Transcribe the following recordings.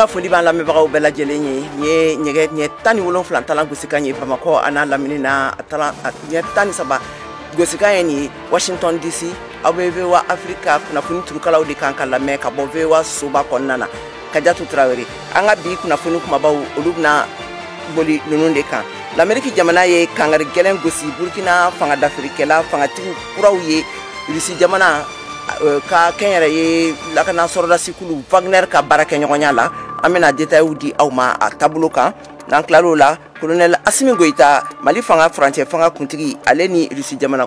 An ka foli b'an lamɛnbagaw bɛɛ lajɛlen ye. Nin ye nɛgɛ ɲɛ 17 talan gosikan ye Bamakɔ a n'a lamini na, a talan ɲɛ 13 gosikan ye nin ye Washington DC. Aw bɛ VOA Africa kunnafoni turukalaw de kan ka lamɛn ka bɔ VOA soba kɔnɔna na. Kajatu Tarawele, an ka bi kunnafoni kumabaw olu bɛna boli ninnu de kan. Lamɛriki jamana ye kangari gɛlɛn gosi Burkina fanga dafirikɛla fangatigiw kuraw ye. Rusi jamana ka kɛnyɛrɛye lakana sɔrɔdasikulu Wagner ka baarakɛɲɔgɔnya la, an bɛna détails di aw ma a taabolo kan. N'an tilal'o la, colonel Assimi Goïta, Mali fanga furancɛ fanga kuntigi, ale ni Rusi jamana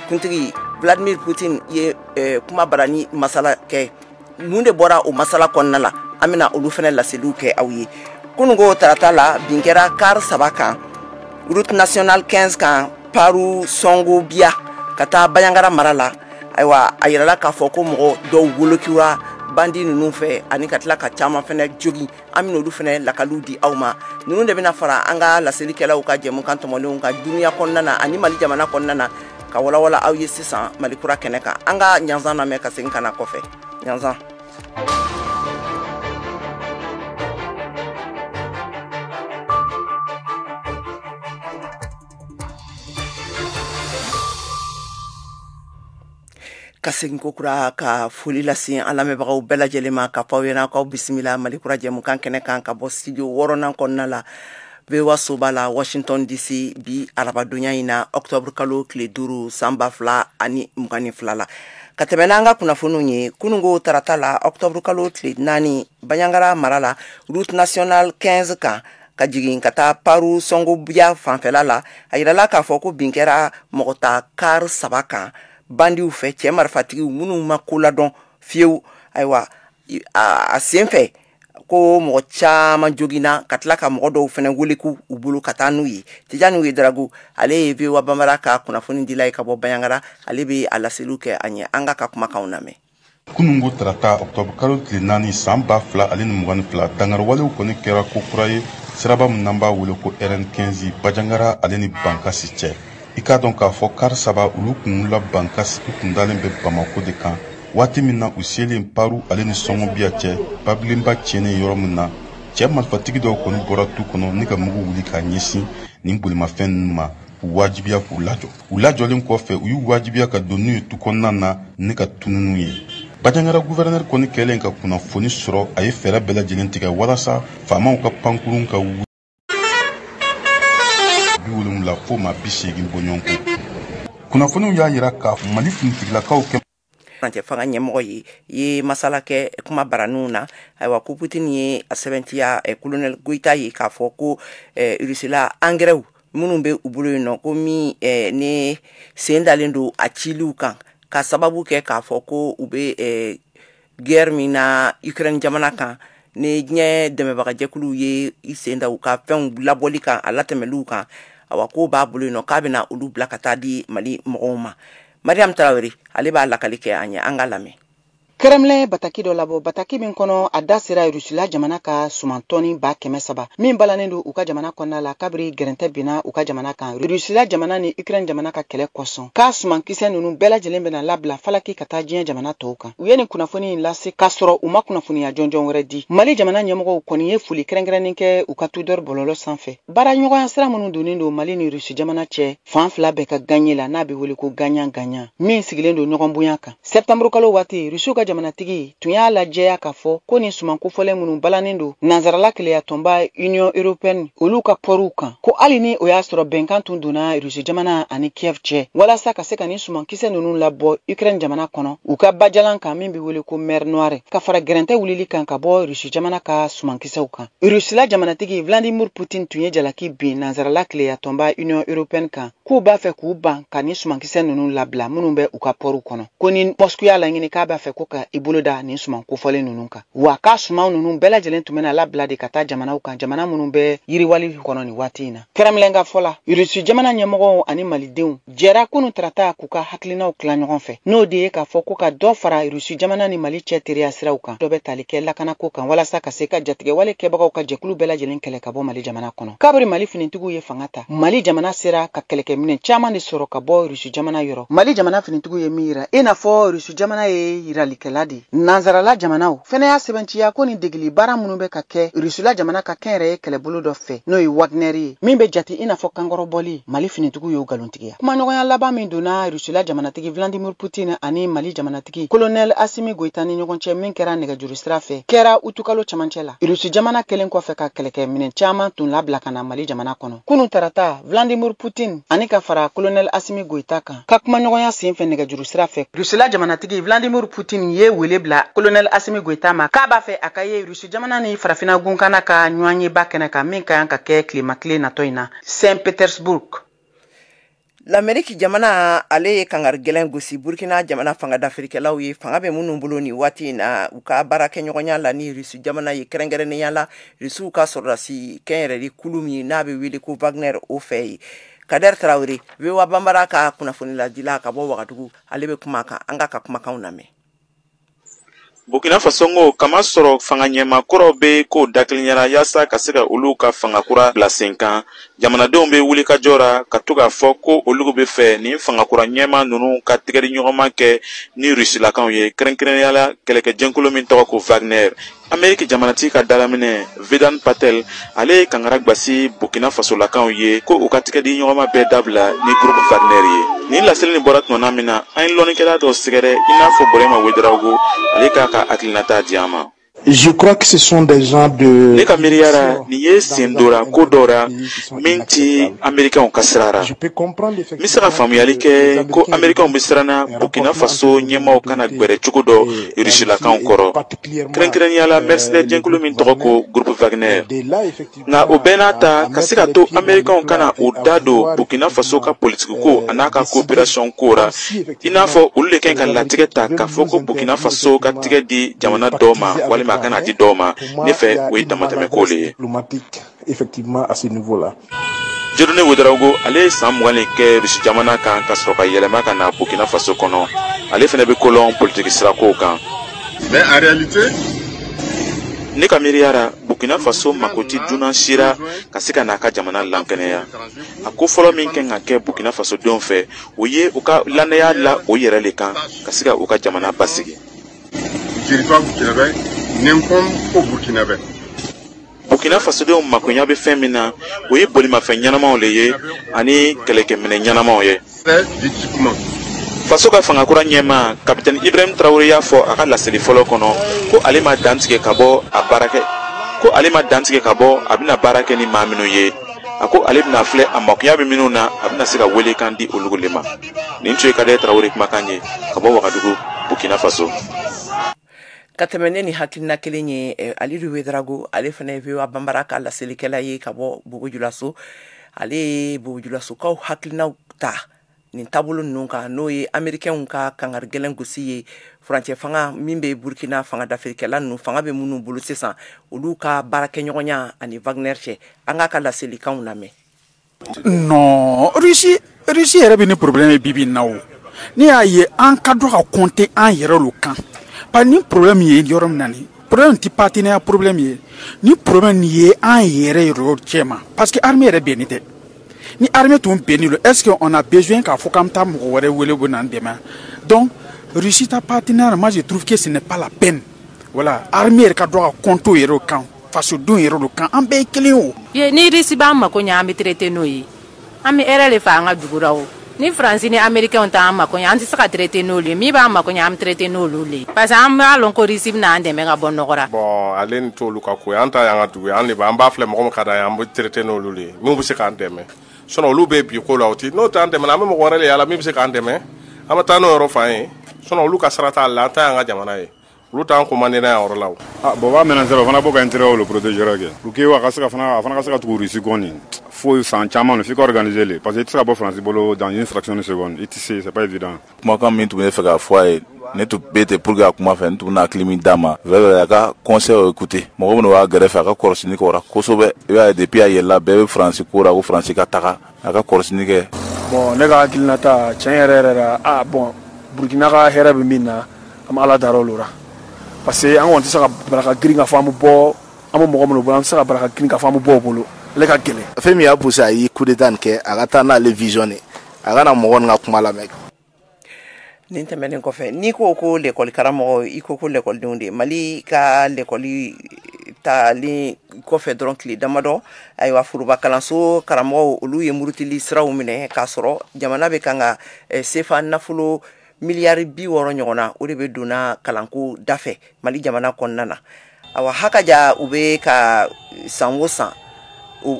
kuntigi Vladimir Poutine ye kuma barani masala kɛ. Mun de bɔra o masala kɔnɔna la, an bɛna olu fana laseliw kɛ aw ye. Kununko tarata la, bin kɛra car 3 kan route nationale 15 kan Paru Sɔngobiya ka taa Bandiagara mara la. Ayiwa, a yirala k'a fɔ ko mɔgɔ dɔw wolokiwa bandi ninnu fɛ ani ka tila ka caman fɛnɛ jogin. An bɛna olu fɛnɛ lakaliw di aw ma. Ninnu de bɛna fara an ka laselikɛlaw ka jɛmukan tɔmɔlenw kan dunuya kɔnɔna na ani Mali jamana kɔnɔna na ka walawala aw ye sisan Mali kura kɛnɛ kan. An ka ɲanzan lamɛn ka segin ka na kɔfɛ. Ɲanzan. Ka segin ko kura ka foli lase an lamɛnbagaw bɛɛ lajɛlen ma ka fɔ aw ɲɛna k'aw bisimila Mali kura jɛmukan kɛnɛ kan ka bɔ studio 6nan kɔnɔna la VOA soba la Washington DC bi arabadonya in na octobre kalo tile 5 san 2022 la. Ka tɛmɛ n'an ka kunnafoniw ye, kununko tarata la octobre kalo tile 4 Bandiagara mara la route nationale 15 kan ka jigin ka taa Paru Sɔngobiya fanfɛla la, a yirala k'a fɔ ko bin kɛra mɔgɔ ta car 3 kan bandiw fɛ, cɛ marifatigiw minnu ma ko ladɔn fiyewu. Ayiwa, a sen fɛ ko mɔgɔ caman joginna ka tila ka mɔgɔ dɔw fɛnɛ wele k'u bolo ka taa n'u ye. Tijani Ouedraogo, ale ye VOA Bambara ka kunnafoni dila ye ka bɔ Bandiagara, ale bɛ a laseliw kɛ an ye. An ka kumakanw lamɛn. Kununko tarata octobre kalo tile 4 san 2022, dangariwalew kɔni kɛra ko kura ye siraba min n'an b'a wele ko RN15 Bandiagara ale ni Bankasi cɛ. I k'a dɔn k'a fɔ kari 3 olu kun wulila Bankasi, u kun dalen bɛ Bamako de kan. Waati min na u selen Paru ale ni Sɔngobiya cɛ, babilenba tiɲɛnen yɔrɔ min na, cɛ marifatigi dɔw kɔni bɔra tu kɔnɔ ni ka mugu wuli k'a ɲɛsin nin bolimafɛn ninnu ma, k'u wajibiya k'u lajɔ. U lajɔlen kɔfɛ, u y'u wajibiya ka don n'u ye tu kɔnɔna na ni ka tunun n'u ye. Bandiagara gouverneur kɔni kɛlen ka kunnafoni sɔrɔ, a ye fɛɛrɛ bɛɛ lajɛlen tigɛ walasa faamaw ka pankurun ka wuli 70 fo maa 80 bɔɲɔgɔnko. Kunnafoniw y'a yira k'a Mali finitigilakaw kɛ furancɛ fanga ɲɛmɔgɔ ye masala kɛ kuma baraninw na. Ayiwa, ko Poutine ye a sɛbɛntiya colonel Goïta ye k'a fɔ ko Rusila engrais minnu bɛ u bolo yen nɔ, ko min ne sen dalen don a ciliw kan ka sababu kɛ k'a fɔ ko u bɛ guerre min na Ukraine jamana kan, ni diɲɛ dɛmɛbagajɛkuluw ye i sen da u ka fɛnw labɔli kan a latɛmɛliw kan. Awa, ko b'a bolo yen nɔ k'a bɛna olu bila ka taa di Mali mɔgɔw ma. Mariam Tarawele, ale b'a lakali kɛ an ye, an ka lamɛn. Kremlin bataki dɔ labɔ, bataki min kɔnɔ a da sera Rusila jamana ka sumantɔni 300 min balannen don u ka jamana kɔnɔna la kabiri gɛrɛntɛ binna u ka jamana kan Rusila jamana ni Ukraine jamana ka kɛlɛ kosɔn, k'a sumankisɛ ninnu bɛɛ lajɛlen bɛna labila falaki ka taa diɲɛ jamana tɔw kan. U ye nin kunnafoni in lase k'a sɔrɔ u ma kunnafoniya jɔnjɔn wɛrɛ di. Mali jamana ɲɛmɔgɔw kɔni ye foli kɛrɛnkɛrɛnnen kɛ u ka Tudor bɔlɔlɔ sanfɛ. Baaraɲɔgɔnya sira minnu donnen don Mali ni Rusi jamana cɛ fan fila bɛɛ ka ganye la, n'a bɛ wele ko gagnant-gagnant, min sigilen don ɲɔgɔn bonya kan. Septembre kalo waati, Rusiw ka jamanatigi tun y'a lajɛya k'a fɔ ko nin suman kofɔlen minnu balannen don nansarala keleya tɔnba Union européenne olu ka pɔriw kan, ko hali ni o y'a sɔrɔ bɛnkan tun donna Rusi jamana ani Kiev cɛ walasa ka se ka nin sumankisɛ ninnu labɔ Ukraine jamana kɔnɔ u ka bajalan kan min bɛ wele ko Mer Noire, ka fara gɛrɛntɛ wulili kan ka bɔ Rusi jamana ka sumankisɛw kan. Rusila jamanatigi Vladimir Poutine tun ye jalaki bin nansarala keleya tɔnba Union européenne kan k'u b'a fɛ k'u ban ka nin sumankisɛ ninnu labila minnu bɛ u ka pɔriw kɔnɔ, ko ni Moscou y'a laɲini k'a b'a fɛ ko ka i bolo da nin suman kofɔlen ninnu kan, wa k'a suman ninnu bɛɛ lajɛlen tun bɛna labila de ka taa jamanaw kan, jamana minnu bɛ yiriwali kɔnɔ nin waati in na. Kremlin ka fɔ la, Rusi jamana ɲɛmɔgɔw ani Malidenw jɛra kunun tarata k'u ka hakilinaw tila ɲɔgɔn fɛ, n'o de ye k'a fɔ ko ka dɔ fara Rusi jamana ni Mali cɛ teriya siraw kan, dɔ bɛ tali kɛ lakanako kan walasa ka se ka jatigɛwale kɛbagaw ka jɛkulu bɛɛ lajɛlen kɛlɛ ka bɔ Mali jamana kɔnɔ. Kabiri Mali finitigiw ye fanga ta, Mali jamana sera ka kɛlɛkɛminɛn caman de sɔrɔ ka bɔ Rusi jamana yɔrɔ. Mali jamana finitigiw ye min yira, i n'a fɔ Rusi jamana ye yiralikɛla kɛlɛkɛla de ye. Nansarala jamanaw fɛnɛ y'a sɛbɛntiya ko nin degeli baara minnu bɛ ka kɛ Rusila jamana ka kɛnyɛrɛye kɛlɛbolo dɔ fɛ, n'o ye Wagner ye, min bɛ jate i n'a fɔ kankɔrɔbɔli, Mali finitigiw y'o nkalontigiya. Kumaɲɔgɔnya laban min donna Rusila jamanatigi Vladimir Poutine ani Mali jamanatigi Colonel Assimi Goïta ni ɲɔgɔn cɛ, min kɛra nɛgɛjuru sira fɛ, kɛra utukalo cɛmancɛ la. Rusi jamana kɛlen kɔfɛ ka kɛlɛkɛminɛn caman tun labila ka na Mali jamana kɔnɔ. Kunu tarata, Vladimir Poutine ani ka fara Colonel Assimi Goïta kan ka kumaɲɔgɔnya sen fɛ nɛgɛjuru sira fɛ, Rusila jamanatigi Vladimir Poutine ye wele bila Colonel Assimi Goïta ma k'a b'a fɛ a ka ye Rusi jamana ni Farafinna gunkana ka ɲɔgɔnyeba kɛnɛ kan, min ka kan ka kɛ tilema tile natɔ in na Saint-Petersburg. Lamɛriki jamana, ale ye kangari gɛlɛn gosi Burkina jamana fanga dafirikɛlaw ye, fanga bɛ minnu bolo nin waati in na, u ka baarakɛɲɔgɔnya la ni Rusi jamana ye, kɛrɛnkɛrɛnnenya la Rusiw ka sɔrɔdasi kɛnyɛrɛye kulu min n'a bɛ wele ko Wagner o fɛ yen. Kader Tarawele, VOA Banbara ka kunnafoni ladila ka bɔ Wagadugu, ale bɛ kuma kan. An k'a ka kumakanw lamɛn. Burkina Faso ko kama sɔrɔ fanga ɲɛmakɔrɔ bɛ ko dakiliɲara yaasa ka se ka olu ka fanga kura bila sen kan. Jamanadenw bɛ wulikajɔ ra ka to k'a fɔ ko olu bɛ fɛ nin fangakura ɲɛma ninnu ka tigɛdi ɲɔgɔnma kɛ ni Rusilakaw ye, kɛrɛnkɛrɛnnenya la kɛlɛkɛjɛnkulu min tɔgɔ ko Wagner. Ameriki jamanatigi ka dalaminɛ Vedant Patel, ale ye kangara gbasi Burkina Fasolakaw ye ko u ka tigɛdi ɲɔgɔnma bɛɛ dabila ni groupe Wagner ye. Nin laseli nin bɔra tuma min na, an ye lɔnnikɛla dɔ sɛgɛrɛ i n'a fɔ Borema Wedarawogo, ale k'a ka hakilinata di an ma. Je crois que ce sont des gens de. Ne ka miiriya la, nin ye sen dora ko dɔ ra min ti Américains ka sira ra. N bɛ se ka faamuyali kɛ ko Américains bɛ siranna Burkina Faso ɲɛmaaw kana gwɛrɛ cogo dɔ Rusilakaw kɔrɔ, kɛrɛnkɛrɛnnenya la mercenaire jɛnkulu min tɔgɔ ko groupe Wagner. Nka o bɛɛ n'a ta, ka se ka to Américains kana u da don Burkina Faso ka politiki ko a n'a ka coopération ko ra, i n'a fɔ olu de ka ɲi ka latigɛ ta k'a fɔ ko Burkina Faso ka tigɛ di jamana dɔw ma walima a kana di dɔw ma, ne fɛ o ye damatɛmɛ ko le ye. Effectivement, à ce niveau-là. Dieudonné Ouedraogo, ale ye san 20 de kɛ Rusi jamana kan ka sɔrɔ ka yɛlɛma ka na Burkina Faso kɔnɔ. Ale fɛnɛ bɛ kolɔn politiki sirakow kan. Mais en réalité, ne ka miiriya ra, Burkina Faso mako ti dunan sira ka se ka n'a ka jamana lankɛnɛya. A ko fɔlɔ min kan ka kɛ Burkina Faso denw fɛ, o ye u ka lanaya la o yɛrɛ le kan ka se ka u ka jamana basigi. Territoire burkinabé n'incombe qu'au Burkinabé. Burkina Fasodenw makoɲa bɛ fɛn min na, o ye bolimafɛn ɲɛnamaw le ye ani kɛlɛkɛminɛ ɲɛnamaw ye. D'équipement. Faso ka fangakura ɲɛma, kapitɛni Ibrahim Traoré, y'a fɔ a ka laseli fɔlɔ kɔnɔ ko ale ma dantigɛ ka bɔ a baarakɛ ko ale ma dantigɛ ka bɔ a bɛna baara kɛ ni maa minnu ye. A ko ale bɛna filɛ a makoya bɛ minnu na, a bɛna se ka welekan di olu le ma. Nin tun ye Kader Traoré kumakan ye ka bɔ Wagadugu, Burkina Faso. Ka tɛmɛ ne ni hakilina kelen ye, Alidu Wedrago, ale fana ye VOA Banbara ka laselikɛla ye ka bɔ Bobojulaso. Ale ye Bobojulasokaw hakilinaw ta nin taabolo ninnu kan, n'o ye Américains ka kangari gɛlɛn gosi ye furancɛ fanga min bɛ Burkina fanga dafirikɛla ninnu, fanga bɛ minnu bolo sisan, olu ka baarakɛɲɔgɔnya ani Wagner cɛ. An k'a ka laselikanw lamɛn. Non, Russie, Russie yɛrɛ bɛ ni problème ye bi bi in na. O ne y'a ye, an ka dɔ ka compter an yɛrɛ lo kan, parce que ni problème ye yɔrɔ min na, ni problème ti partenariat problème ye, ni problème ye an yɛrɛ yɛrɛ cɛ ma, parce que armée yɛrɛ bɛnni tɛ. Ni armée tun bɛnni lo, est ce que on a besoin k'a fɔ k'an bɛ taa mɔgɔ wɛrɛ wele o n'an dɛmɛ? Donc Russie ta partenaire, moi je trouve que ce n'est pas la peine. Voilà, armée yɛrɛ ka dɔ ka compter o yɛrɛ kan, fasodenw yɛrɛ lo kan, an bɛɛ ye kelen o. Ye ni Russie b'an mako ɲɛ, an bɛ traiter n'o ye, an bɛ hɛrɛ de fɛ an ka dugu la. O ni Faransi ni Américains t'an mako ɲɛ, an tɛ se ka traiter n'olu ye. Min b'an mako ɲɛ, an bɛ traiter n'olu le ye, parce que an b'a lɔn ko Russie bɛna an dɛmɛ ka bɔ nɔgɔ la. Bon, ale ni t'olu ka ko ye, an ta y'an ka dugu ye, an de b'an b'a filɛ mɔgɔ min ka d'an ye, an bɛ traiter n'olu de ye min bɛ se k'an dɛmɛ. Sinon olu bɛ bi ko la, o ti n'o t'an dɛmɛ, an bɛ mɔgɔ wɛrɛ de yala min bɛ se k'an dɛmɛ, an bɛ taa n'o yɔrɔ fan ye. Sinon olu ka sira t'a la, an ta y'an ka jamana ye, olu t'an commandé n'a yan yɔrɔ la o. Ah bon, b'a mɛnna sera o fana b'o ka intérêt le protéger kɛ pour que a ka se ka fana, a fana ka se ka tugu Russie kɔ nin fo san caman f'i ka organiser le, parce que i tɛ se ka bɔ Faransi bolo dans une fraction de seconde, i tɛ se, c'est pas évident. Kumakan min tun bɛ fɛ k'a fɔ a ye, ne tun bɛ ten pour que a kuma fɛ, n tun bɛna hakili min d'a ma vrai, a ka conseil écouter mɔgɔ minnu b'a gɛrɛfɛ, a ka kɔlɔsili kɛ o la kosɛbɛ. I b'a ye, depuis a yɛlɛla, bɛɛ bɛ Faransi ko la ko Faransi ka taga, a ka kɔlɔsili kɛ. Bon, ne ka hakilinata tiɲɛ yɛrɛ yɛrɛ la, ah bon, Burukina ka hɛrɛ bɛ min na, an bɛ Ala dara olu la, parce que an kɔni tɛ se ka bala ka girin ka fɔ an bɛ bɔ, an bɛ mɔgɔ minnu bolo, an tɛ se ka bala ka girin ka fɔ an bɛ bɔ o bolo, ale ka gɛlɛn. Fɛn min y'a poussé a ye coup d'état nin kɛ, a ka taa n'ale vision ye, a kana mɔgɔ nin ka kuma lamɛn. Nin tɛmɛnen kɔfɛ, n'i ko ko lekɔli karamɔgɔ, i ko ko lekɔlidenw de. Mali ka lekɔli talen kɔfɛ dɔrɔn tile damadɔ, ayiwa, foroba kalanso karamɔgɔw, olu ye murutili siraw minɛ k'a sɔrɔ jamana bɛ kan ka sefa nafolo miliyari 60 ɲɔgɔn na, o de bɛ donna kalanko dafɛ Mali jamana kɔnɔna na. Awa, hakaja u bɛ ka san o san o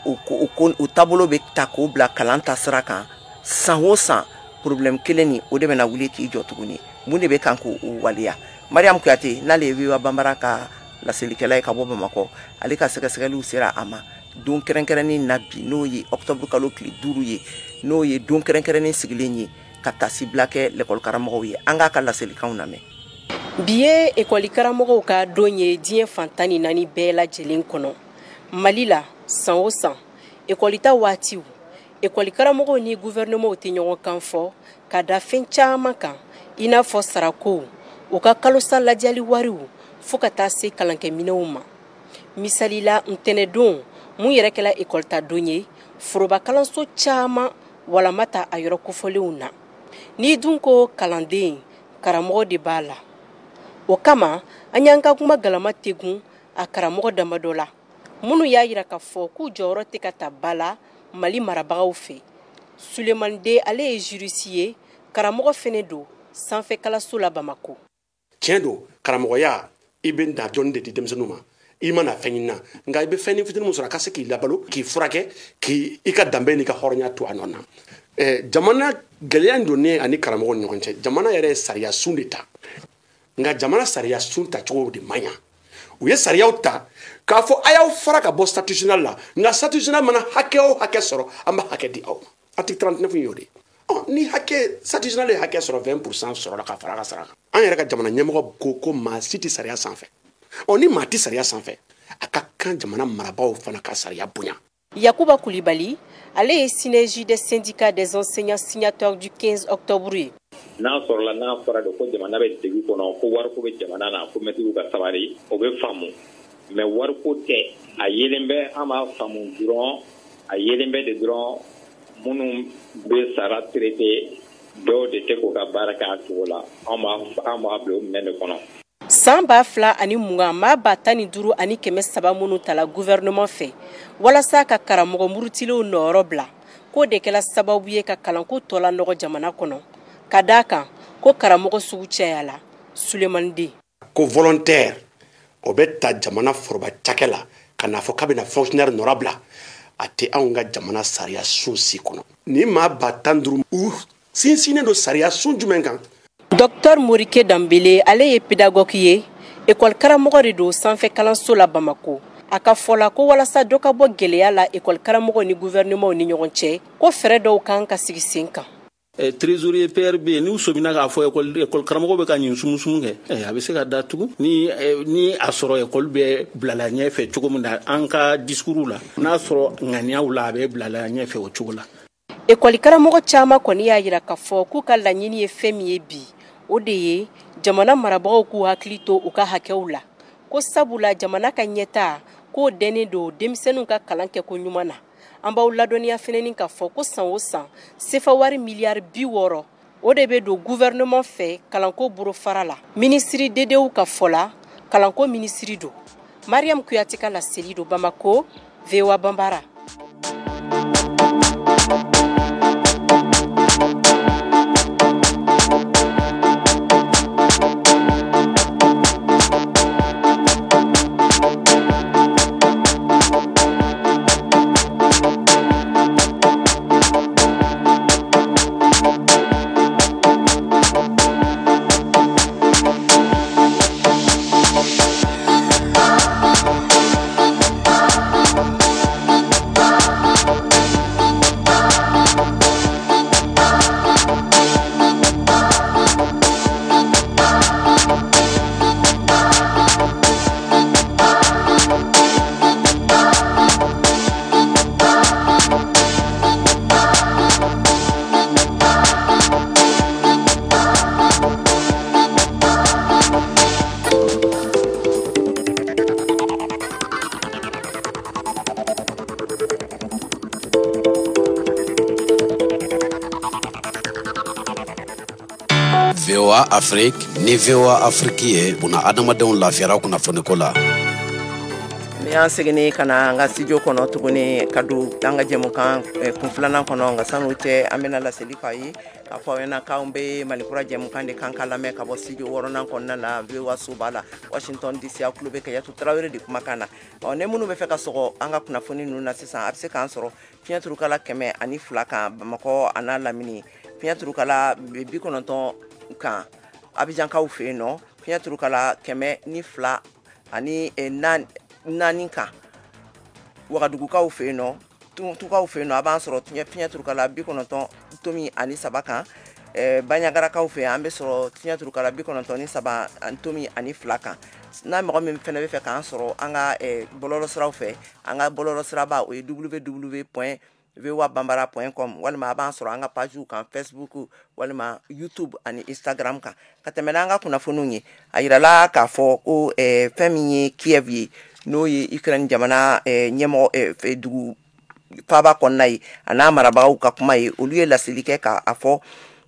taabolo bɛ ta k'o bila kalan ta sira kan, san o san problème kelen ni o de bɛna wuli k'i jɔ tuguni. Mun de bɛ kan k'o waleya? Mariam Kuyate, n'ale ye VOA Banbara ka laselikɛla ye ka bɔ Bamakɔ, ale ka sɛgɛsɛgɛliw sera a ma don kɛrɛnkɛrɛnnen na bi, n'o ye octobre kalo tile 5 ye, n'o ye don kɛrɛnkɛrɛnnen sigilen ye ka tasibila kɛ lekɔli karamɔgɔw ye. An k'a ka laselikanw lamɛn. Bi ye ekɔli karamɔgɔw ka don ye diɲɛ fan 14 bɛɛ lajɛlen kɔnɔ. Mali la, san o san ekɔli ta waatiw, ekɔli karamɔgɔw ni guvɛrɛnɛmɛw tɛ ɲɔgɔn kan fɔ ka da fɛn caman kan, i n'a fɔ sarakow, u ka kalosa ladiyali wariw, fo ka taa se kalankɛminɛnw ma. Misali la, ntɛnɛdon mun yɛrɛ kɛla ekɔli ta don ye, foroba kalanso caman walama ta a yɔrɔ kofɔlenw na. N'i dun ko kalanden, karamɔgɔ de b'a la. O kama an y'an ka kuma galama tegun a karamɔgɔ damadɔ la minnu y'a yira k'a fɔ k'u jɔyɔrɔ tɛ ka ta ba la Mali marabagaw fɛ. Sulemani De, ale ye juriste ye, karamɔgɔ fɛnɛ don sanfɛ kalanso la Bamako. Tiɲɛ don, karamɔgɔya, i bɛ na dɔɔni de di denmisɛnninw ma, i mana fɛn ɲini na, nka i bɛ fɛn fitinin min sɔrɔ a ka se k'i labalo, k'i furakɛ, k'i i ka danbe n'i ka hɔrɔnya to a nɔ na. Jamana gɛlɛya in donnen ani karamɔgɔ ni ɲɔgɔn cɛ, jamana yɛrɛ ye sariya sun de ta, nka jamana sariya sun tacogo de man ɲa. U ye sariyaw ta k'a fɔ a y'aw fara ka bɔ statut général la, nka statut général mana hakɛ o hakɛ sɔrɔ, an b'a hakɛ di aw ma. Article 39 y'o de ye. Ni hakɛ statut général ye hakɛ sɔrɔ, 20% sɔrɔla ka fara a ka sara kan. An yɛrɛ ka jamana ɲɛmɔgɔ ko ko maa si tɛ sariya sanfɛ. Ni maa tɛ sariya sanfɛ, a ka kan jamana marabaaw fana ka sariya bonya. Yakuba Kulibali, ale ye Synergie des syndicats des enseignants signataires du 15 octobre ye. N'a sɔrɔla n'a fɔra de ko jamana bɛ degun kɔnɔ, ko wariko bɛ jamana na, ko mɛtiriw ka sabali, o bɛ faamu. Mais wariko tɛ, a yelen bɛ, an b'a faamu dɔrɔn, a yelen bɛ de dɔrɔn, minnu bɛ sara traité, dɔw de tɛ k'u ka baara kɛ a cogo la, an b'a bila o minɛn de kɔnɔ. San 2020, maa 15,300 minnu tala gouvernement fɛ walasa ka karamɔgɔ murutilenw nɔyɔrɔ bila, k'o de kɛla sababu ye ka kalanko tɔ lanɔgɔ jamana kɔnɔ, ka d'a kan ko karamɔgɔ sugu cayala. Sulemani De ko volontaire o bɛ ta jamana foroba cakɛ la ka n'a fɔ k'a bɛna fonctionnaire nɔrɔ bila, a tɛ anw ka jamana sariya sun si kɔnɔ. Ni maa 15,000 u sinsinnen don sariya sun jumɛn kan? Docteur Morike Dambele, ale ye pédagogue ye, école karamɔgɔ de don sanfɛ kalanso la Bamako. A ka fɔ la ko walasa dɔ ka bɔ gɛlɛya la école karamɔgɔ ni gouvernement ni ɲɔgɔn cɛ, ko fɛɛrɛ dɔw kan ka sigi sen kan. Trésorier PRB, n'u sɔmina k'a fɔ école karamɔgɔ bɛ ka nin sumusumu kɛ, a bɛ se ka datugu ni a sɔrɔ école bɛ bilala ɲɛfɛ cogo min na an ka discours la, n'a sɔrɔ ŋaniyaw la a bɛ bilala ɲɛfɛ o cogo la. École karamɔgɔ caman kɔni y'a yira k'a fɔ k'u ka laɲini ye fɛn min ye bi, o de ye jamana marabagaw k'u hakili to u ka hakɛw la, ko sabula jamana ka ɲɛtaa k'o dɛnnen don denmisɛnninw ka kalan kɛko ɲuman na. An b'aw ladɔnniya fɛnɛ k'a fɔ ko san o san sefa wari miliyari 60 o de bɛ don gouvernement fɛ kalanko bolofara la. Minisiri Dedew ka fɔ la, kalanko minisiri don. Mariam Kuyate ka laseli don Bamako, VOA Banbara. VOA Afrique ni VOA Afrique ye buna adamadenw lafiyara kunnafoniko la. Ni an seginni ka na an ka studio kɔnɔ tuguni ka don an ka jɛmukan kun filanan kɔnɔ, nka san'o cɛ, an bɛna laseli k'aw ye k'a fɔ aw ɲɛna k'anw bɛ Malikura jɛmukan de kan ka lamɛn ka bɔ studio wɔɔrɔnan kɔnɔna na, VOA soba la, Washington DC. Aw tulo bɛ Kajatu Tarawele de kumakan na. Ɔ, ne minnu bɛ fɛ ka sɔgɔ an ka kunnafoni ninnu na sisan, a bɛ se k'an sɔrɔ fiɲɛ turukala 102 kan Bamakɔ a n'a lamini, fiɲɛ turukala 90 kan Abijankaw fɛ yen nɔ, fiɲɛ turukala 102.4 kan Wagadugukaw fɛ yen nɔ, Tukaw fɛ yen nɔ, a b'an sɔrɔ fiɲɛ turukala 90.3 kan. Banjagarakaw fɛ yen, an bɛ sɔrɔ fiɲɛ turukala 93.2 kan. N'a mɔgɔ min fana bɛ fɛ k'an sɔrɔ an ka bɔlɔlɔsiraw fɛ, an ka bɔlɔlɔsiraba, o ye www.voabambara.com, walima a b'an sɔrɔ an ka pagew kan, Facebook walima YouTube ani Instagram kan. Ka tɛmɛ n'an ka kunnafoniw ye, a yirala k'a fɔ ko fɛn min ye Kiev ye, n'o ye Ukraine jamana ɲɛmɔgɔ dugu faaba kɔnɔna ye, a n'a marabagaw ka kuma ye, olu ye laseli kɛ k'a fɔ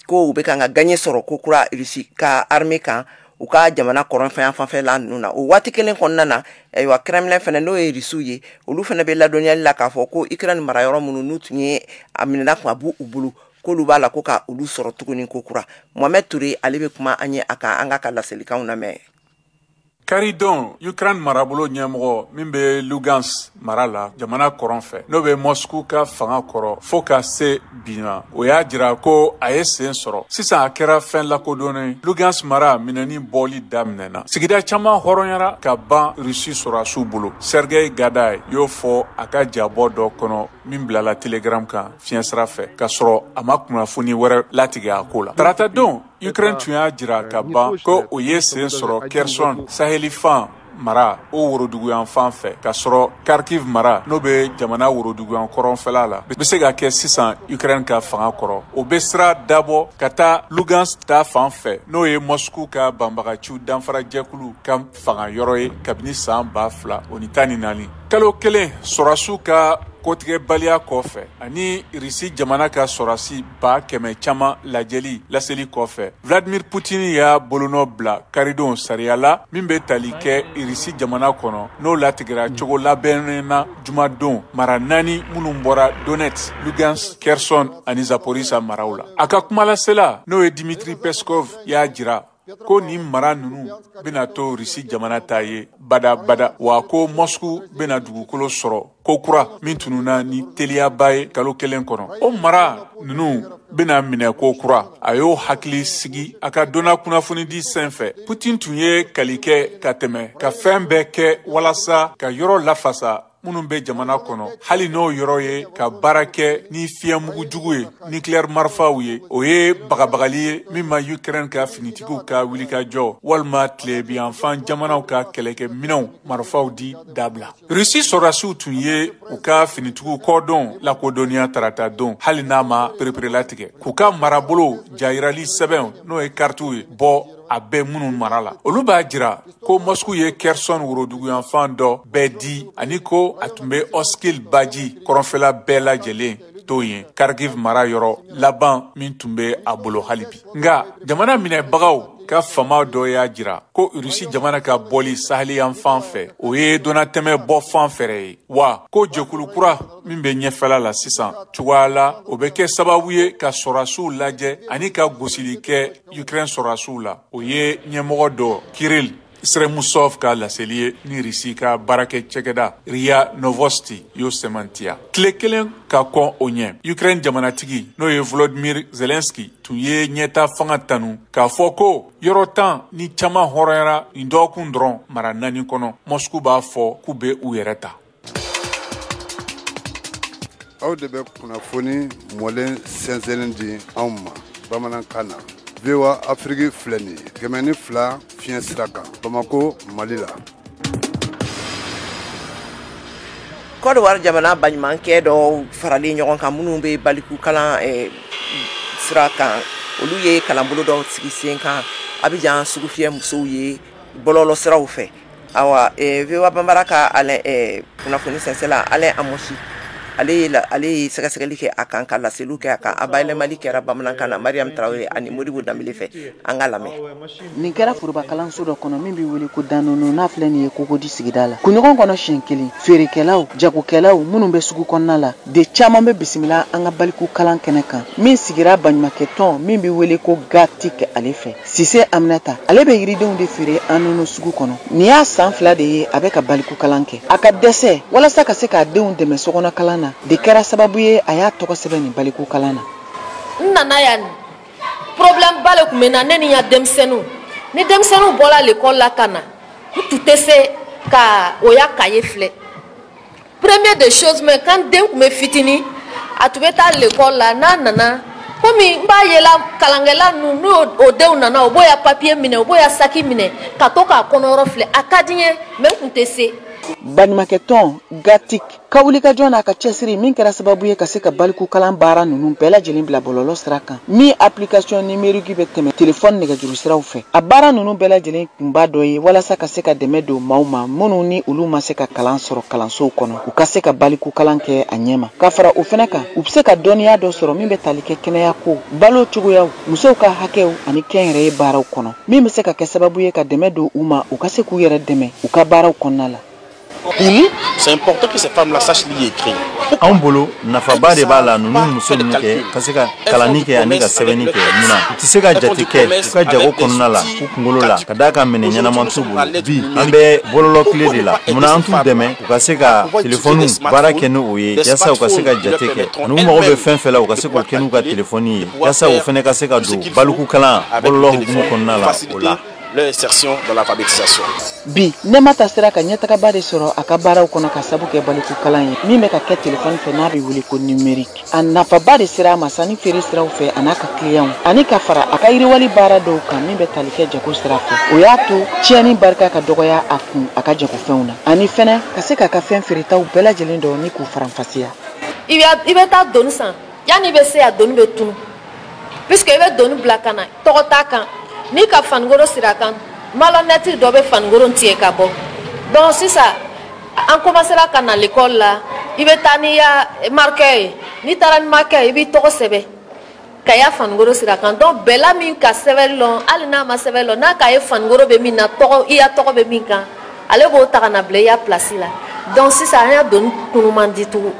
ko u bɛ kan ka gaɲɛ sɔrɔ ko kura Russie ka armée kan u ka jamana kɔrɔnfɛn fanfɛla ninnu na. O waati kelen kɔnɔna na, ayiwa, Kremlin fɛnɛ, n'o ye Rusiw ye, olu fɛnɛ bɛ ladɔnniyali la k'a fɔ ko Ukraine marayɔrɔ minnu n'u tun ye a minɛna kun a b'u u bolo, k'olu b'a la ko ka olu sɔrɔ tuguni ko kura. Mohamed Touré, ale bɛ kuma an ye a kan, an ka laselikanw lamɛn. Karidon, Ukraine marabolo ɲɛmɔgɔ min bɛ Lugansk mara la, jamana kɔrɔn fɛ, n'o bɛ Moscou ka fanga kɔrɔ fo ka se bi ma, o y'a jira ko a ye sen sɔrɔ. Sisan a kɛra fɛn lakodɔnnen, Lugansk mara minɛni bɔli daminɛna. Sigida caman hɔrɔnyara ka ban Rusi sɔrɔdasiw bolo. Sergei Gaday y'o fɔ a ka jabɔ dɔ kɔnɔ min bilala Telegram kan fiɲɛ sira fɛ, k'a sɔrɔ a ma kunnafoni wɛrɛ latigɛ a ko la. Taratadon, Ukraine tun y'a jira ka ban ko o ye sen sɔrɔ Kherson sahelifan mara o woroduguyan fan fɛ, k'a sɔrɔ Kharkiv mara, n'o bɛ jamana woroduguyan kɔrɔnfɛla la, bɛ se ka kɛ sisan Ukraine ka fanga kɔrɔ. O bɛ sira dabɔ ka taa Lugansk ta fan fɛ, n'o ye Moscou ka banbagaciw danfarajɛkulu ka fanga yɔrɔ ye kabini san 2014. Kalo kelen sɔrɔdasiw ka kotigɛbaliya kɔfɛ ani Irisi jamana ka sɔrɔdasi 100 000 caman lajɛli laseli kɔfɛ, Vladimir Putin y'a bolonɔ bila karidon sariya la min bɛ tali kɛ Irisi jamana kɔnɔ, n'o latigɛra cogo labɛnnen na jumadon, mara naani minnu bɔra Donetsk, Lugansk, Kherson ani Zaporizhia maraw la. A ka kumalasela, n'o ye Dimitri Peskov, y'a jira ko nin mara ninnu bɛna to Risi jamana ta ye badabada, wa ko Moscou bɛna dugukolo sɔrɔ ko kura min tununa ni teliyaba ye kalo kelen kɔnɔ. O mara ninnu bɛna minɛ ko kura, a y'o hakili sigi a ka donna kunnafonidi sen fɛ. Putin tun ye kali kɛ ka tɛmɛ ka fɛn bɛɛ kɛ walasa ka yɔrɔ lafasa minnu bɛ jamana kɔnɔ, hali n'o yɔrɔ ye ka baara kɛ ni fiɲɛmugu jugu ye, nucléaire marifaw ye. O ye bagabagali ye min ma Ukraine ka finitigiw ka wulikajɔ walima tilebiyanfan jamanaw ka kɛlɛkɛminɛw marifaw di dabila. Rusi sɔrɔdasiw tun ye u ka finitigiw kɔdɔn lakodɔnniya tarata don, hali n'a ma pereperelatigɛ, k'u ka marabolo jayirali sɛbɛnw, n'o ye karitiw ye, bɔ a bɛ minnu mara la. Olu b'a jira ko Moscou ye Kherson woroduguyanfan dɔ bɛɛ di, ani ko a tun bɛ Oskil baji kɔrɔnfɛla bɛɛ lajɛlen to yen, Kharkiv mara yɔrɔ laban min tun bɛ a bolo hali bi. Nka jamana minɛbagaw ka fama dɔ y'a jira ko Rusi jamana ka bɔli saheliyanfan fɛ, o ye donnatɛmɛ bɔ fan fɛrɛ ye, wa ko jɛkulu kura min bɛ ɲɛfɛla la sisan cogoya la, o bɛ kɛ sababu ye ka sɔrɔdasiw lajɛ ani ka gosili kɛ Ukraine sɔrɔdasiw la. O ye ɲɛmɔgɔ dɔ Kirill Stremousov ka laseli ye ni Risi ka baarakɛ cɛkɛda RIA Novosti y'o sɛmɛntiya. Tile kelen ka kɔn o ɲɛ, Ukraine jamanatigi, n'o ye Volodymyr Zelensky, tun ye ɲɛta fanga tanu k'a fɔ ko yɔrɔ tan ni caman hɔrɔnyara nin dɔgɔkun dɔrɔn mara naani kɔnɔ. Moscou b'a fɔ k'u bɛ u yɛrɛ ta. Aw de bɛ kunnafoni mɔlen sɛnsɛnnen di anw ma bamanankan na. VOA Afrique filɛ nin ye, 102 fiɲɛ sira kan, Bamako, Mali la. Côte d'Ivoire jamana baɲumankɛ dɔw faralen ɲɔgɔn kan, minnu bɛ baliku kalan sira kan, olu ye kalanbolo dɔw sigi sen kan Abidjan sugufiyɛ musow ye bɔlɔlɔ siraw fɛ. Awa, VOA Banbara ka Alain kunnafoni sɛnsɛla Alain Amosi Ale ye sɛgɛsɛgɛli kɛ a kan, ka laseliw kɛ a kan. A bayɛlɛmali kɛra bamanankan na Mariam Traoré ani Modibo Danbele fɛ. An ka lamɛn. Nin kɛra foroba kalanso dɔ kɔnɔ min bɛ wele ko Danono, n'a filɛ nin ye Kokodi sigida la. Kunɲɔgɔn kɔnɔ siɲɛ kelen, feerekɛlaw, jagokɛlaw minnu bɛ sugu kɔnɔna la de caman bɛ bisimila an ka baliku kalan kɛnɛ kan min sigira baɲumankɛtɔn min bɛ wele ko GATIC ale fɛ. Sise Aminata, ale bɛ yiridenw de feere Anono sugu kɔnɔ. Nin y'a san 2 de ye a bɛ ka baliku kalan kɛ. A ka dɛsɛ walasa ka se k'a denw dɛmɛ sokɔnɔ kalan na de kɛra sababu ye a y'a tɔgɔ sɛbɛn nin baliku kalan na. N nana yan, problème ba le tun bɛ n na, ne ni n ka denmisɛnninw. Ni denmisɛnninw bɔra l'école la ka na, n tun tɛ se ka o ya cahier filɛ. Première des choses, mais quand den tun bɛ fitinin, a tun bɛ taa l'école la, n'a nana, komi n b'a yela kalankɛla ninnu, n'o o denw nana, o b'o ya papier minɛ, o b'o ya saki minɛ ka to k'a kɔnɔyɔrɔ filɛ. A ka di n ye, mais n tun tɛ se. Baɲumankɛtɔn GATIC ka wulikajɔ n'a ka cɛsiri min kɛra sababu ye ka se ka baliku kalan baara ninnu bɛɛ lajɛlen bila bɔlɔlɔ sira kan, min application numérique bɛ tɛmɛ telefɔni nɛgɛjuru siraw fɛ. A baara ninnu bɛɛ lajɛlen kunba dɔ ye walasa ka se ka dɛmɛ don maaw ma minnu ni olu ma se ka kalan sɔrɔ kalansow kɔnɔ, u ka se ka baliku kalan kɛ a ɲɛ ma. Ka fara o fɛnɛ kan, u bɛ se ka dɔnniya dɔ sɔrɔ min bɛ tali kɛ kɛnɛya ko, balo cogoyaw, musow ka hakɛw ani kɛnyɛrɛye baaraw kɔnɔ, min bɛ se ka kɛ sababu ye ka dɛmɛ don u ma u ka se k'u yɛrɛ dɛmɛ u ka baaraw kɔnɔna la. Pour nous, c'est important que ces femmes-là sachent lire et écrire. Anw bolo, nafaba de b'a la ninnu muso ninnu kɛ ka se ka kalanni kɛ ani ka sɛbɛnni kɛ. Munna u tɛ se ka jate kɛ u ka jago kɔnɔna la, u kunkolo la, ka d'a kan minɛ ɲɛnama t'u bolo? Bi an bɛ bɔlɔlɔ tile de la. Munna an t'u dɛmɛ u ka se ka telefɔniw baara kɛ ni o ye, yaasa u ka se ka jate kɛ, ani u mago bɛ fɛn fɛn la, u ka se k'o kɛ n'u ka telefɔni ye, yaasa u fana ka se ka don baliku kalan bɔlɔlɔ hukumu kɔnɔna la o la. Leur insertion dans l'alphabétisation. Bi, Nɛmata sera ka ɲɛtagaba de sɔrɔ a ka baaraw kɔnɔ ka sabu kɛ baliku kalan ye min bɛ ka kɛ telefɔni fɛ, n'a bɛ wele ko numérique. A nafaba de sera a ma sanni feere siraw fɛ a n'a ka kiliyanw, ani ka fara a ka yiriwali baara dɔw kan min bɛ tali kɛ jago sira fɛ. O y'a to tiɲɛni barika ka dɔgɔya a kun a ka jagofɛnw na, ani fɛnɛ ka se k'a ka fɛn feeretaw bɛɛ lajɛlen dɔn ni k'u faranfasiya. I bɛ taa doni san, yanni i bɛ se yan, doni bɛ tunu, puisque i bɛ doni bila ka na, tɔgɔ t'a kan. N'i ka fanikoro sira kan, malhonnête dɔ bɛ fanikoro tigɛ ka bɔ. Donc sisan an commencera ka na l'école la, i bɛ taa n'i ya marqueur ye. N'i taara ni marqueur ye, i b'i tɔgɔ sɛbɛn ka ya fanikoro sira kan. Donc bɛla min ka sɛbɛn lɔn, hali n'a ma sɛbɛn lɔn, n'a k'a ye fanikoro bɛ min na, tɔgɔ i ya tɔgɔ bɛ min kan, ale b'o ta ka na bila i ya place la. Donc sisan an y'a doni kunuman di tugun.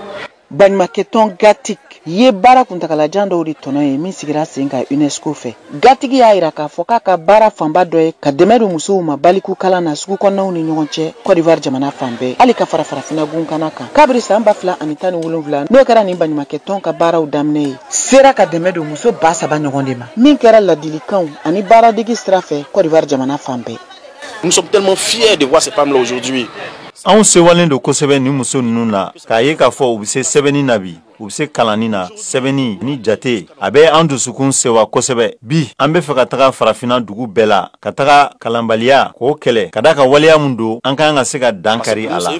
Baɲumankɛtɔn GATIC ye baara kuntagalajan dɔw de tɔnɔ ye min sigira sen kan UNESCO fɛ. GATIC y'a yira k'a fɔ k'a ka baara fanba dɔ ye ka dɛmɛ don musow ma baliku kalan na sugu kɔnɔnaw ni ɲɔgɔn cɛ Côte d'Ivoire jamana fan bɛɛ, hali ka fara farafinna gunkana kan. Kabiri san 2017, n'o kɛra nin baɲumankɛtɔn ka baaraw daminɛ ye, sera ka dɛmɛ don muso 3000 ɲɔgɔn de ma, min kɛra ladilikanw ani baaradege sira fɛ Côte d'Ivoire jamana fan bɛɛ. Nous sommes tellement fiers de voir ces femmes-là aujourd'hui. Anw sewalen don kosɛbɛ nin muso ninnu na, k'a ye k'a fɔ u bɛ se sɛbɛnni na bi, u bɛ se kalanni na, sɛbɛnni ni jate, a bɛ an dusukun sewa kosɛbɛ. Bi an bɛ fɛ ka taga farafinna dugu bɛɛ la, ka taga kalanbaliya k'o kɛlɛ, ka d'a ka waleya mun don, an ka kan ka se ka dan kari a la.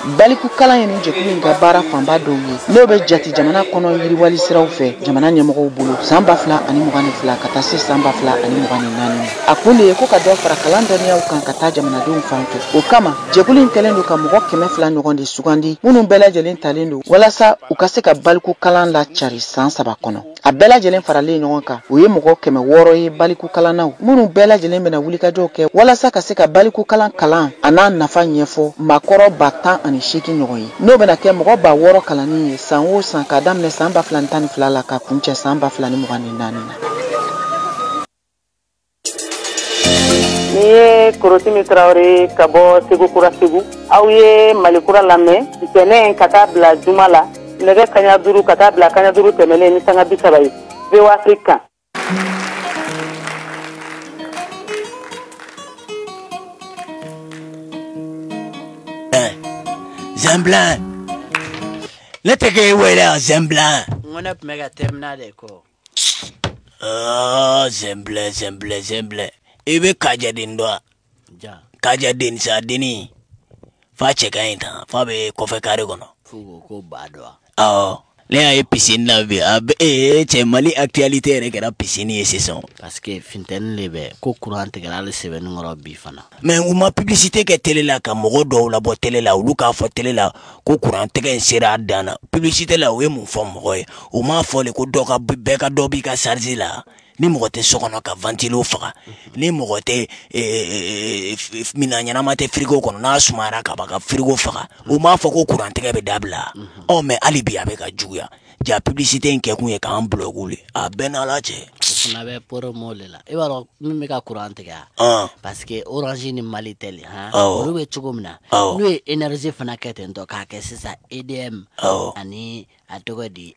Baliku kalan ye nin jɛkulu in ka baara fanba dɔw ye, n'o bɛ jate jamana kɔnɔ yiriwali siraw fɛ jamana ɲɛmɔgɔw bolo san 2022 ka taa se san 2024. A kun de ye ko ka dɔ fara kalan dɔnniyaw kan ka taa jamanadenw fan fɛ. O kama, jɛkulu in kɛlen don ka mɔgɔ 200 ɲɔgɔn de sugandi minnu bɛɛ lajɛlen talen don walasa u ka se ka baliku kalan lacari san 3 kɔnɔ. A bɛɛ lajɛlen faralen ɲɔgɔn kan, o ye mɔgɔ 600 ye baliku kalannaw minnu bɛɛ lajɛlen bɛna wulikajɔw kɛ walasa ka se ka baliku kalan kalan a n'a nafa ɲɛfɔ maakɔrɔ 18,000 ɲɔgɔn ye, n'o bɛna kɛ mɔgɔ 6000 kalanni ye san o san k'a daminɛ san 2012 la ka kuncɛ san 2024 na. Ni ye Korotimi Traoré ka bɔ Segu Kura Segu, aw ye Mali Kura lamɛn ntɛnɛn ka taa bila juma la nɛgɛ 5:30 ka taa bila 5:30 tɛmɛnen ni sanga 30 ye VOA Afrique kan. Zemblan, ne tɛ k'e wele yan Zemblan. N ko ne tun bɛ ka terminal de kɔ. Ɔɔ Zemblan Zemblan Zemblan, i bɛ Kajaden dɔn wa? Ja. Kajaden sa denni, fa cɛ ka ɲi tan, fa bɛ kɔfɛ kare kɔnɔ. F'u ko ko ba dɔn wa? Awɔ. Ne y'a ye piscine la bi a bɛ cɛ Mali actualité yɛrɛ kɛra piscine ye sisan. Parce que funteni de bɛ ko courant tigɛra hali sɛbɛnni kɔrɔ bi fana. Mais u ma publicité kɛ télé la ka mɔgɔ dɔw labɔ télé la, olu k'a fɔ télé la ko courant tigɛ in sera a dan na. Publicité la u ye mun fɔ mɔgɔ ye? U m'a fɔ de ko dɔ ka bɛɛ ka dɔ b'i ka charge la. Ni mɔgɔ tɛ so kɔnɔ ka ventilo faga, ni mɔgɔ tɛ minan ɲɛnama tɛ frigo kɔnɔ n'a sumayara ka ban ka frigo faga, u m'a fɔ ko courant tigɛ bɛ dabila. Ɔ mais hali bi a bɛ ka juguya. Ja publicité in kɛkun ye k'an bloquer le, a bɛɛ n'Ala cɛ. O fana bɛ promo de la. I b'a dɔn min bɛ ka courant tigɛ wa? Parce que Orange ni Malitel han, olu bɛ cogo min na, n'u ye énergie fana kɛ ten tɔ k'a kɛ sisan EDM ani a tɔgɔ di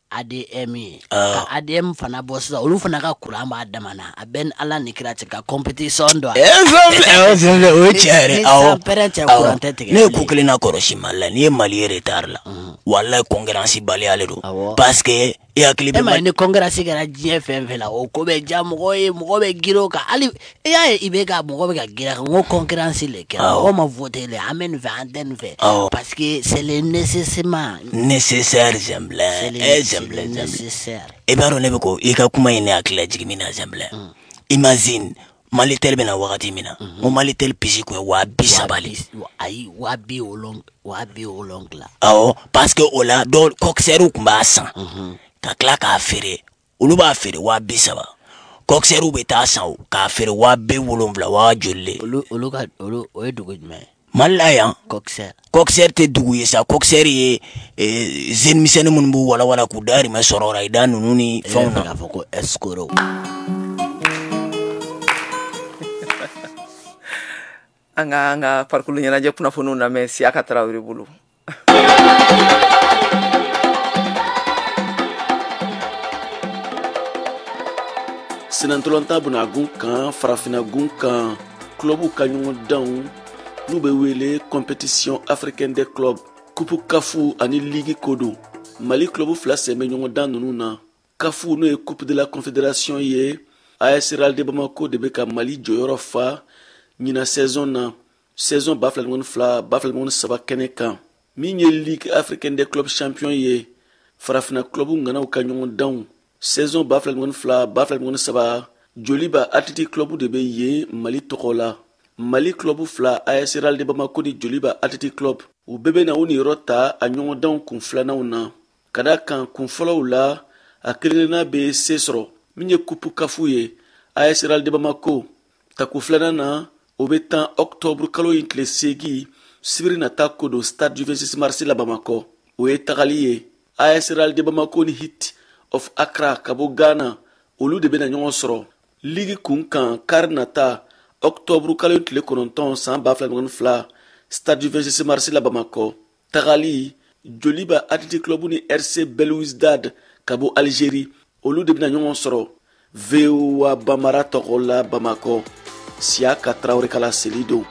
ADM ye, ka ADM fana bɔ sisan, olu fana ka courant b'a dama na. A bɛɛ ni Ala ni kira cɛ ka compétition dɔn. O ye tiɲɛ yɛrɛ. Ni san pɛrɛn cɛ courant tɛ tigɛ. Ne ye ko kelen na kɔlɔsi Mali la, n'i ye Mali ye retard la, walayi concurrence baliya de don. Parce que i hakili bɛ. E ma ye ni concurrence kɛra diɲɛ fɛn fɛn la, o ko bɛ diya mɔgɔ ye, mɔgɔ bɛ girin o kan. Hali i y'a ye i bɛ ka mɔgɔ bɛ ka girin a kan, n ko concurrence le kɛra. Mɔgɔ ma voté le, an bɛ nin fɛ, an tɛ nin fɛ. Parce que c'est le nécessairement. Nécessaire Zɛnbilɛ. Zɛnbilɛ. Nécessaire. I b'a dɔn ne bɛ ko i ka kuma in ne hakili lajigin min na Zɛnbilɛ. Imagine Malitel bɛna wagati min na, n ko Malitel pisi kun ye 30,000 de. Ayi, 70,000, 70,000. Awɔ, parce que o la dɔw coxeur tun b'a san ka tila k'a feere, olu b'a feere 30,000. Coxeur bɛ taa san o k'a feere 70,000, waa joli le. Olu ka olu o ye dugu jumɛn ye? Mali la yan. Coxeur. Coxeur tɛ dugu ye sa, coxeur ye jeune misɛnnin minnu b'u walawala k'u dahirimɛ sɔrɔ o la, i da ninnu ni fɛnw na. E bɛ fɛ k'a fɔ ko escroc. An ka farikolo ɲɛnajɛ kunnafoniw lamɛn Siyaka Tarawele bolo. Senatɔlɔnta bɛna kan farafinna gun kan club ka ɲɔgɔndanw n'u bɛ wele compétition africaine des clubs, coupe CAF ani ligue ko don. Mali club fila sen bɛ ɲɔgɔndan ninnu na. CAF n'o ye coupe de la confédération ye, AS Real de Bamako de bɛ ka Mali jɔyɔrɔ fa ɲinan saison na, saison 2022 2023 kɛnɛ kan. Min ye ligue africaine des clubs champion ye, farafinna club ŋanaw ka ɲɔgɔndanw saison 2022 2023, Joliba Athletic Club de bɛ yen Mali tɔgɔ la. Mali club fila AS Real de Bamako ni Joliba Athletic Club, u bɛɛ bɛ na u niyɔrɔ ta a ɲɔgɔndanw kun filananw na. Ka da kan kun fɔlɔw la, a kelenkelenna bɛ se sɔrɔ. Min ye coupe CAF ye, AS Real de Bamako tako filanan na, o bɛ tan octobre kalo in tile 8 sibiri nata ko don stade du 26 mars la Bamakɔ. O ye tagali ye. AS Real de Bamako ni Heat of Accra ka bɔ Ghana, olu de bɛna ɲɔgɔn sɔrɔ ligue kun kan kari nata octobre kalo tile 9 san 2022 stade du 26 mars la Bamakɔ. Tagali, Joliba Athletic Club ni RC Belouizdad ka bɔ Algérie, olu de bɛna ɲɔgɔn sɔrɔ. VOA Bamara tɔgɔ la Bamakɔ, Siyaka Tarawele kala seli don.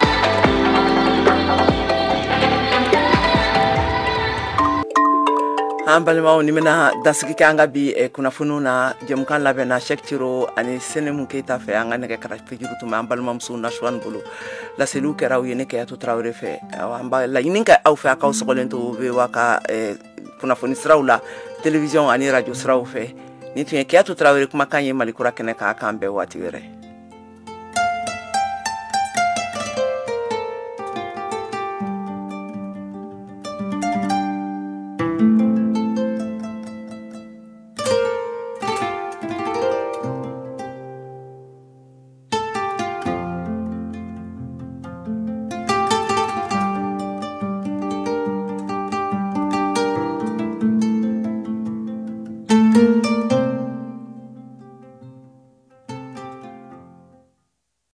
An balimaw, ni bɛna dasigi kɛ an ka bi kunnafoniw na. Jɛmukan labɛnna Cheikh Ciro ani Senemu Keyita fɛ. An ka nɛgɛ karafe juru tun bɛ an balimamuso Nasuwani bolo. Laseliw kɛra aw ye ne Keyatu Tarawele fɛ. An b'a laɲini kɛ aw fɛ a k'aw sɔgɔlen to VOA ka kunnafoni siraw la, télévision ani radio siraw fɛ. Nin tun ye Keyatu Tarawele kumakan ye Mali kura kɛnɛ kan. A k'an bɛn waati wɛrɛ.